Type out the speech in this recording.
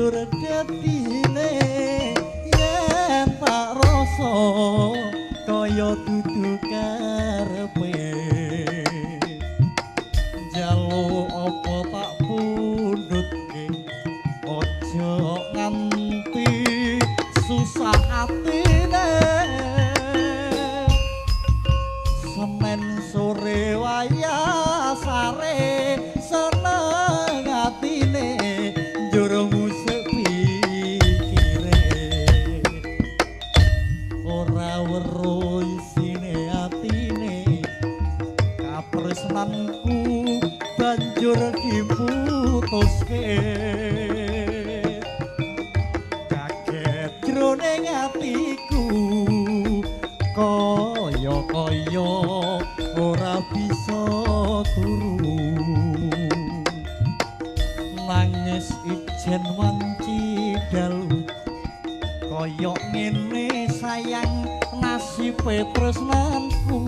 banjur dadine yen tak rasa kaya dudu karepe. Njaluk apa tak pundhutke, aja nganti susah atine. Senin sore wayah sare seneng atine njur musik pikire. Ora weruh isine atine, katresnanku banjur diputuske. Kaget jroning atiku kaya-kaya ora bisa turu. Nangis ijen wanci dalu kaya ngene sayang nasibe tresnanku.